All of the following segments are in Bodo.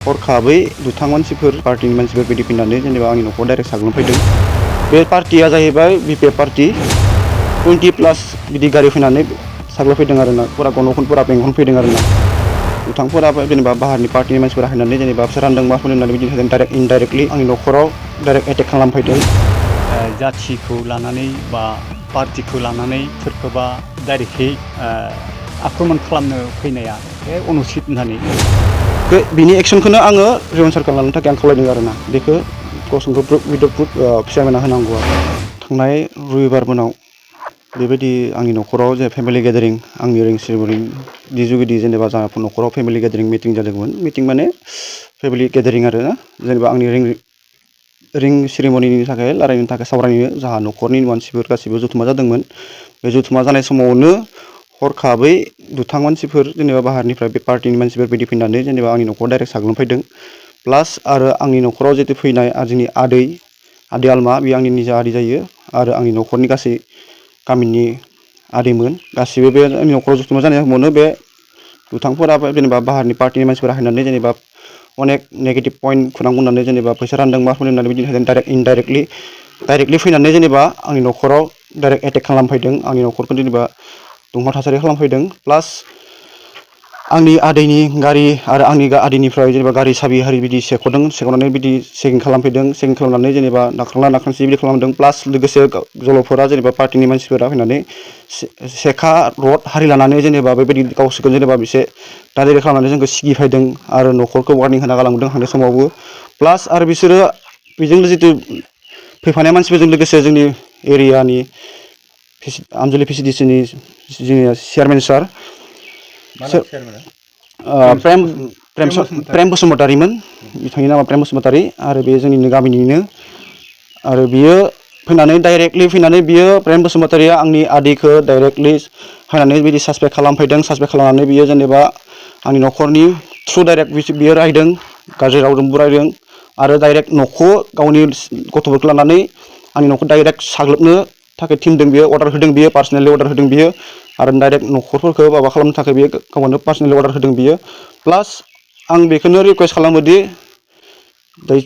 हरखाबै दुथां मानसिफोर पार्टिनि मानसिफोर बिदि फैनानै जेनेबा आंनि न'खराव डाइरेक्ट साग्लोबफैदों। बे पार्टिया जाहैबाय बिपिएफ पार्टी 20+ बिदि गारि फैनानै साग्लोबफैदों आरोना फुरा गन'खनफोरा बेंखनफैदों आरोना दुथांफोरा जेनेबा बाहारनि पार्टिनि मानसिफोरा फैनानै जेनेबा बिसोर रानदों मा होननानै बिदि होदों डाइरेक्ट इनडाइरेक्टलि आंनि न'खराव डाइरेक्ट एटेक खालामफैदों। जाथिखौ लानानै बा पार्टिखौ लानानै सोरखौबा डाइरेक्टयै आक्रमण खालामनो फैनाया बे अनुचित होननानै बिनि एक्सनखौनो आङो रेवन सारखार लानो थाखाय आं खावलायदों आरोना बेखौ गसंखौ उइदाउट प्रुफ फिसारमेना होनांगौ आरो थांनाय रबिबार मोनाव बेबायदि आंनि न'खराव जे फेमिलि गेदारिं आंनि रिं सेरेमनिनि जुगिदि जेनेबा जोंहा न'खराव फेमिलि गेदारिं मिटिं जादोंमोन मिटिं माने फेमिलि गेदारिं आरो ना जेनेबा आंनि रिं सेरेमनिनि थाखाय रायलायनो थाखाय सावरायनो जोंहा न'खरनि मानसिफोर गासिबो जथुमा जादोंमोन बे जथुमा जानाय समावनो हरखाबै दुथां मानसिफोर जेनेबा बाहारनिफ्राय बे पार्टिनि मानसिफोर बिदि फैनानै जेनेबा आंनि न'खराव डाइरेक्ट साग्लोबफैदों प्लास आरो आंनि न'खराव जितु फैनाय जोंनि आदै आलमा बेयो आंनि निजा आदै जायो आरो आंनि न'खरनि गासै गामिनि आदैमोन गासिबो बे आंनि न'खराव जथुमा जानाय समावनो बे दुथांफोरा जेनेबा बाहारनि पार्टिनि मानसिफोरा फैनानै जेनेबा अनेक नेगेटिभ पइन्ट खुनांगौनानै जेनेबा फैसा रानदों मा होननानै बिदि होदों डाइरेक्ट इनडाइरेक्टलि फैनानै जेनेबा आंनि न'खराव डाइरेक्ट एटेक खालामफैदों आंनि न'खरखौ जेनेबा दुंहाव थासारि खालामफैदों प्लास आंनि आदैनि गारि आरो आंनि आदैनिफ्राय जेनेबा गारि साबि हारि बिदि सेख'नानै बिदि चेकिं खालामफैदों चेकिं खालामनानै जेनेबा नाख्रांसि बिदि खालामदों प्लास लोगोसे जलफोरा जेनेबा पार्टिनि मानसिफोरा फैनानै सेखा रड हारि लानानै जेनेबा बेबायदि गावसोरखौ जेनेबा बिसे डाइरेक्ट खालामनानै जोंखौ सिगिफैदों आरो न'खरखौ वार्निं होना गालांदों थांनाय समावबो प्लास आरो बिसोरो बेजों जितु फैफानाय मानसिफोरजों लोगोसे जोंनि एरियानि आनजुलि पिसिडिसिनि जोंनि चेयारमेन सार प्रेम बसुमतारीमोन बिथांनि नामा प्रेम बसुमतारी आरो बे जोंनिनो गामिनिनो आरो बियो फैनानै डाइरेक्टलि फैनानै बियो प्रेम बसुमतारीया आंनि आदैखौ डाइरेक्टलि फैनानै बिदि सासपेक्ट खालामफैदों सासपेक्ट खालामनानै बियो जेनेबा आंनि न'खरनि थ्रु डाइरेक्ट बियो रायदों गाज्रि रावजों बुरायदों आरो डाइरेक्ट न'खौ गावनि गथ'फोरखौ लानानै आंनि न'खौ डाइरेक्ट साग्लोबनो थाखाय थिनदों बियो अर्डार होदों बियो पार्सनेलि अर्डार होदों बियो आरो डाइरेक्ट न'खरफोरखौ माबा खालामनो थाखाय बियो गावनो पार्सनेलि अर्डार होदों बियो प्लास आं बेखौनो रिकुवेस्ट खालामोदि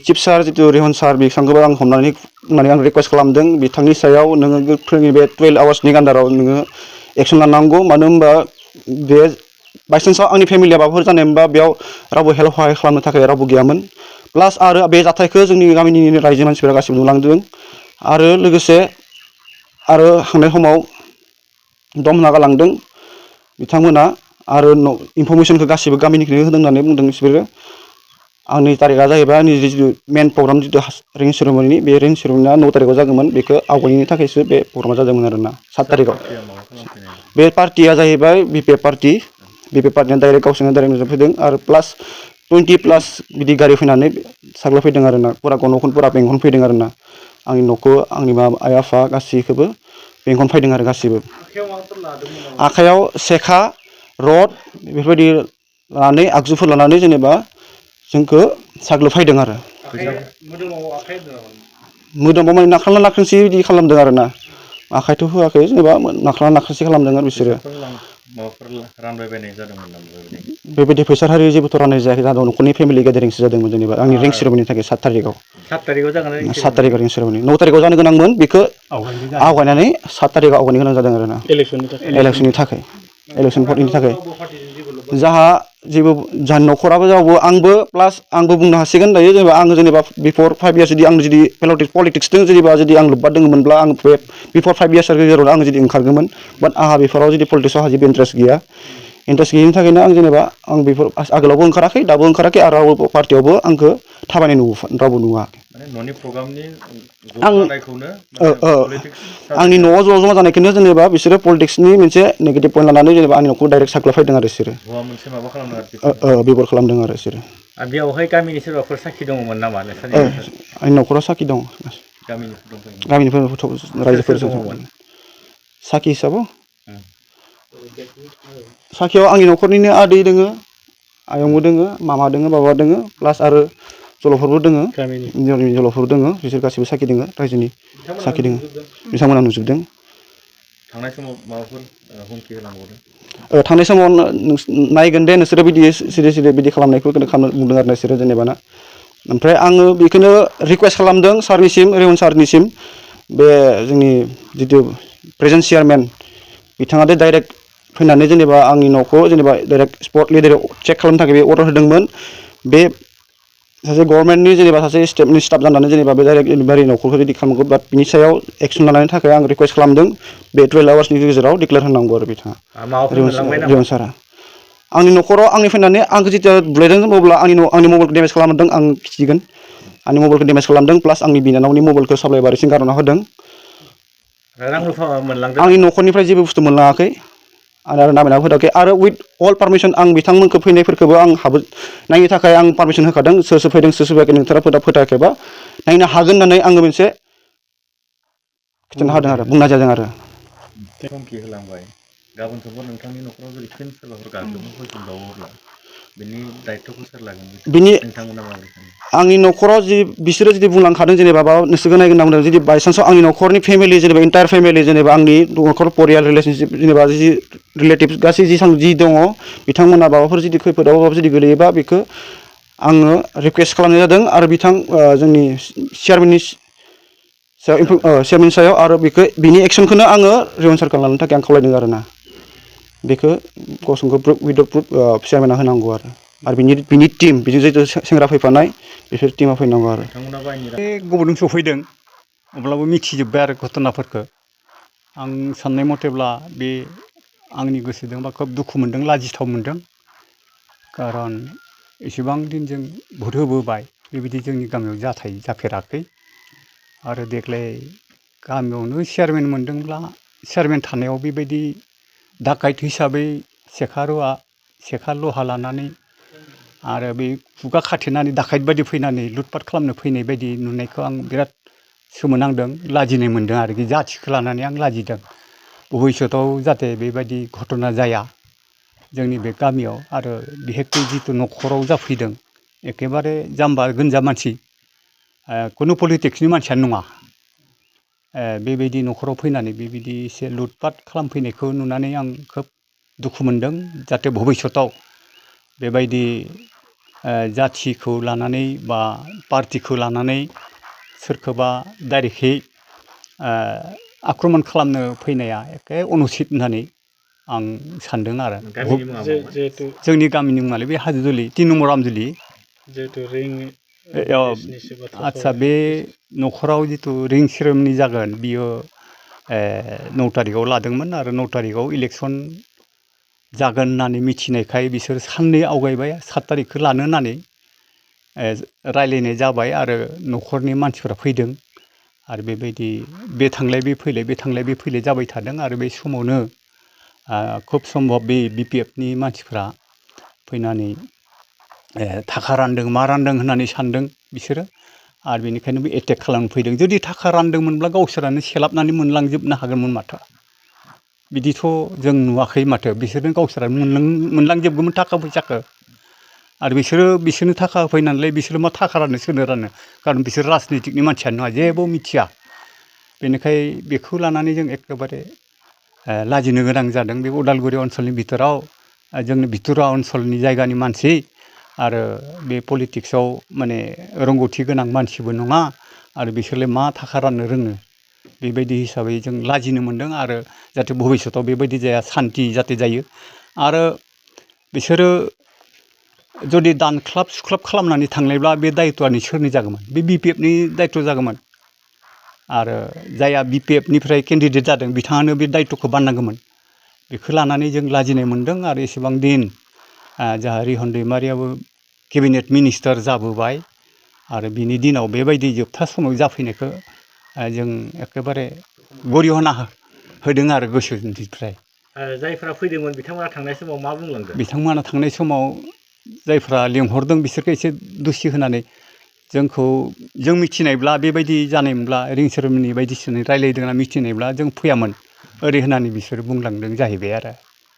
चिफ सार जितु रेहन सार बिथांखौबो आं हमनानै आं रिकुवेस्ट खालामदों बिथांनि सायाव नोङो गोख्रोङै बे 12 आवार्सनि आन्दाराव नोङो एक्सन लानांगौ मानो होनबा बे बायसान्सआव आंनि फेमिलिया माबाफोर जानाय मोनबा बेयाव रावबो हेल्प हहाय खालामनो थाखाय रावबो गैयामोन प्लास आरो बे जाथायखौ जोंनि गामिनि रायजो मानसिफोरा गासिबो नुलांदों आरो लोगोसे आरो थांनाय समाव दम होना गालांदों बिथांमोना आरो इनफरमेसनखौ गासिबो गामिनिखौनो होदों होननानै बुंदों बिसोरो आंनि तारिखआ जाहैबाय आंनि जितु मेन प्रग्राम जितु रिं सेरेमनि बे रिं सेरेमनिया 9 तारिखआव जागौमोन बेखौ आवगायनि थाखायसो बे प्रग्रामा जादोंमोन आरोना 7 तारिखआव बे पार्टिया जाहैबाय बिपिएफ पार्टिया डाइरेक्ट गावसोरनो डाइरेक्ट नुजाफैदों आरो प्लास 20+ बिदि गारि फैनानै साग्लोबफैदों आरोना फुरा गन'खनफोरा बेंखनफैदों आरोना आंनि न'खौ आंनि आइ आफा गासैखौबो बेंखनफैदों आरो गासिबो आखाइयाव सेखा रड बेफोरबायदि लानानै आगजुफोर लानानै जेनेबा जोंखौ साग्लोबफैदों आरो मोदोमाव माने नाख्रांला नाख्रांसि बिदि खालामदों आरोना आखाइथ' होआखै जेनेबा नाख्रांला नाख्रांसि खालामदों आरो बिसोरो बेबायदि फैसा हारि जेबोथ' राननाय जायाखै जादों न'खरनि फेमिलि गेदारिंसो जादोंमोन जेनेबा आंनि रिं सेरेमनिनि थाखाय 7 तारिखआव 7 तारिखआव रिं सेरेमनि 9 तारिखआव जानो गोनांमोन बेखौ आवगायनानै 7 तारिखआव आवगायनो गोनां जादों आरोना इलेक्सननि थाखाय इलेक्सन भटनि थाखाय जाहा जेबो जाहानि न'खराबो जावबो आंबो प्लास आंबो बुंनो हासिगोन दायो जेनेबा बिफर 5 इयार्स जुदि आं जुदि पलिटिक्सजों जुदि आं लोब्बा दङमोनब्ला आं बे बिफर 5 इयार्सनि गेजेराव आं जुदि ओंखारगौमोन बाट आंहा बेफोराव जुदि पलिटिक्सआव जेबो इन्ट्रेस्ट गैयिनि थाखायनो आं जेनेबा आं बेफोर आगोलावबो ओंखाराखै दाबो ओंखाराखै आरो रावबो पार्टियावबो आंखौ थाबायनाय रावबो नुवा आंनि न'आव जमा जानायखौनो जेनेबा बिसोरो पलिटिक्सनि मोनसे नेगेटिभ पइन्ट लानानै जेनेबा आंनि न'खौ डाइरेक्ट साग्लोबफैदों आरो बिसोरो बेबहार खालामदों आरो बिसोरो बेयावहाय गामिनि सोरबाफोर साखि दङमोन नामा आंनि न'खराव साखि दं गामिनिफोर रायजोफोरजों साखि हिसाबाव साखियाव आंनि न'खरनिनो आदै दोङो आयंबो दोङो मामा दोङो बाबा दोङो प्लास आरो जलफोरबो दोङो जलफोर दोङो बिसोर गासिबो साखि दोङो रायजोनि साखि दोङो बिथांमोना नुजोबदों थांनाय समाव माबाफोर हुमखि होलांबावदों? थांनाय समाव नायगोन दे नोंसोरो बिदि सिरि सिरि बिदि खालामनायखौ खालामनो बुंदों आरो नोंसोरो जेनेबा ना ओमफ्राय आङो बेखौनो रिकुवेस्ट खालामदों सारनिसिम रेवन सारनिसिम बे जोंनि जितु प्रेजेन्ट चेयारमेन बिथाङा दे डाइरेक्ट फैनानै जेनेबा आंनि न'खौ जेनेबा डाइरेक्ट स्पटलि डाइरेक्ट चेक खालामनो थाखाय बे अर्डार होदोंमोन बे सासे गभर्नमेन्टनि जेनेबा सासे स्टेटनि स्टाफ जानानै जेनेबा बे डाइरेक्ट जेनेबा न'खरखौ रेडि खालामनांगौ बाट बिनि सायाव एक्सन लानायनि थाखाय आं रिकुवेस्ट खालामदों बे 12 आवार्सनि गेजेराव डिक्लेयार होनांगौ आरो बिथाङा माबाफोर मोनलांबाय नामा? रेवन सारा आंनि न'खराव आंनि फैनानै आंखौ जेथिया बुलायदों अब्ला आंनि मबाइलखौ डेमेज खालामदों आं खिथिगोन आंनि मबाइलखौ डेमेज खालामदों प्लास आंनि बिनानावनि मबाइलखौ साप्लाइ बारिसिं गारना होदों रां रुफा मोनलांदों आंनि न'खरनिफ्राय जेबो बुस्थु मोनलाङाखै आरो नामायना होदाखै आरो उइथ अल पारमिसन आं बिथांमोनखौ फैनायफोरखौबो आं नायनो थाखाय आं पारमिसन होखादों सोर सोर फैदों सोर सोर फैयाखै नोंथारा फोथायाखैबा नायनो हागोन होननानै आङो मोनसे खिन्थानो हादों आरो बुंनाय जादों आरो हुमखि होलांबाय गाबोन समफोर नोंथांनि न'खराव जुदि फिन सोरबाफोर गाग्लोबनो फैफिनबावोब्ला बिनि दायित्वखौ सोर लागोन बिनि नोंथांमोना माबोरै सानो? आंनि न'खराव जि बिसोरो जुदि बुंलांखादों जेनेबा नोंसोरखौ नायगोन होनना बुंदों जुदि बायसान्सआव आंनि न'खरनि फेमिलि जेनेबा इन्टायार फेमिलि जेनेबा आंनि न'खर परियाल रिलेसनशिप जेनेबा जि रिलेटिभ्स गासै जि दङ बिथांमोना माबाफोर जुदि खैफोदाव जुदि गोलैयोबा बेखौ आङो रिकुवेस्ट खालामनाय जादों आरो जोंनि चेयारमेननि सायाव आरो बिनि एक्सनखौनो आङो रेवन सारखौ लानो थाखाय आं खावलायदों आरोना बेखौ गसंखौ उइदाउट प्रुफ चेयारमेना होनांगौ आरो बिनि टीम बिजों जिथु सेंग्रा फैफानाय बिसोर टीमा फैनांगौ आरो बे गोबावजों सफैदों अब्लाबो मिथिजोब्बाय आरो घटनाफोरखौ आं साननाय मथेब्ला बे आंनि गोसोजों बा खोब दुखु मोनदों लाजिथाव मोनदों खारन एसेबां दिन जों भट होबोबाय बेबायदि जोंनि गामियाव जाफेराखै आरो देग्लाय गामियावनो चेयारमेन मोनदोंब्ला चेयारमेन थानायाव बेबायदि डाकाइट हिसाबै सेखा लहा लानानै आरो बे खुगा खाथेनानै डाकाइट बायदि फैनानै लुटपाट खालामनो फैनाय बायदि नुनायखौ आं बिराद सोमोनांदों लाजिनाय मोनदों आरोखि जाथिखौ लानानै आं लाजिदों भबिस्वतआव जाहाथे बेबायदि घटना जाया जोंनि बे गामियाव आरो बिहेखे जिथु न'खराव जाफैदों एखेबारे जाम्बा गोनजा मानसि खुनु पलिटिक्सनि मानसियानो नङा बेबायदि न'खराव फैनानै बेबायदि एसे लुटपाट खालामफैनायखौ नुनानै आं खोब दुखु मोनदों जाहाथे भबिस्वतआव बेबायदि जाथिखौ लानानै बा पार्टिखौ लानानै सोरखौबा डाइरेक्टहै आक्रमन खालामनो फैनाया एखे अनुचित होननानै आं सानदों आरो जोंनि गामिनि मुङालाय बे हाजोदुलि 3 नम्बर आमजुलि आदसा बे न'खराव जिथु रिं सेरेमनि जागोन बियो 9 तारिखआव लादोंमोन आरो 9 तारिखआव इलेक्सन जागोन होननानै मिथिनायखाय बिसोर साननै आवगायबाय 7 तारिखखौ लानो होननानै रायलायनाय जाबाय आरो न'खरनि मानसिफ्रा फैदों आरो बेबायदि बे थांलाय बे फैलाय जाबाय थादों आरो बे समावनो खोब सम्भब बे BPFनि मानसिफ्रा फैनानै थाखा रानदों मा रानदों होननानै सानदों बिसोरो आरो बेनिखायनो बे एटेक खालामनो फैदों जुदि थाखा रानदोंमोनब्ला गावसोरानो सेलाबनानै मोनलांजोबनो हागौमोन माथो बिदिथ' जों नुवाखै माथो बिसोरनो गावसोरानो मोनलांजोबगौमोन थाखा फैसाखौ आरो बिसोरनो थाखा होफैनानैलाय बिसोरो मा थाखा राननो सोरनो राननो खारन बिसोर राजनितिकनि मानसियानो नङा जेबो मिथिया बेनिखाय बेखौ लानानै जों एखेबारे लाजिनो गोनां जादों बे उदालगुरि ओनसोलनि बिथोराव जोंनि बिथुरा ओनसोलनि जायगानि मानसि आरो बे पलिटिक्सआव माने रोंगौथि गोनां मानसिबो नङा आरो बिसोरलाय मा थाखा राननो रोङो बेबायदि हिसाबै जों लाजिनो मोनदों आरो जाहाथे भबिस्वतआव बेबायदि जाया सान्ति जाहाथे जायो आरो बिसोरो जुदि दानख्लाब सुख्लाब खालामनानै थांनायब्ला बे दायित्वआनो सोरनि जागौमोन बे BPFनि दायित्व जागौमोन आरो जायहा BPFनिफ्राय केन्डिडेट जादों बिथाङानो बे दायित्वखौ बाननांगौमोन बेखौ लानानै जों लाजिनाय मोनदों आरो एसेबां दिन जोंहा रिहन दैमारियाबो केबिनेट मिनिस्टार जाबोबाय आरो बिनि दिनाव बेबायदि जोबथा समाव जाफैनायखौ जों एखेबारे गरिहना होदों आरो गोसोनिफ्राय जायफ्रा फैदोंमोन बिथांमोना थांनाय समाव मा बुंलांदों बिथांमोना थांनाय समाव जायफ्रा लेंहरदों बिसोरखौ एसे दुसि होनानै जों मिथिनायब्ला बेबायदि जानायमोनब्ला रिं सेरेमनि बायदिसिना रायलायदों होनना मिथिनायब्ला जों फैयामोन ओरै होननानै बिसोर बुंलांदों जाहैबाय आरो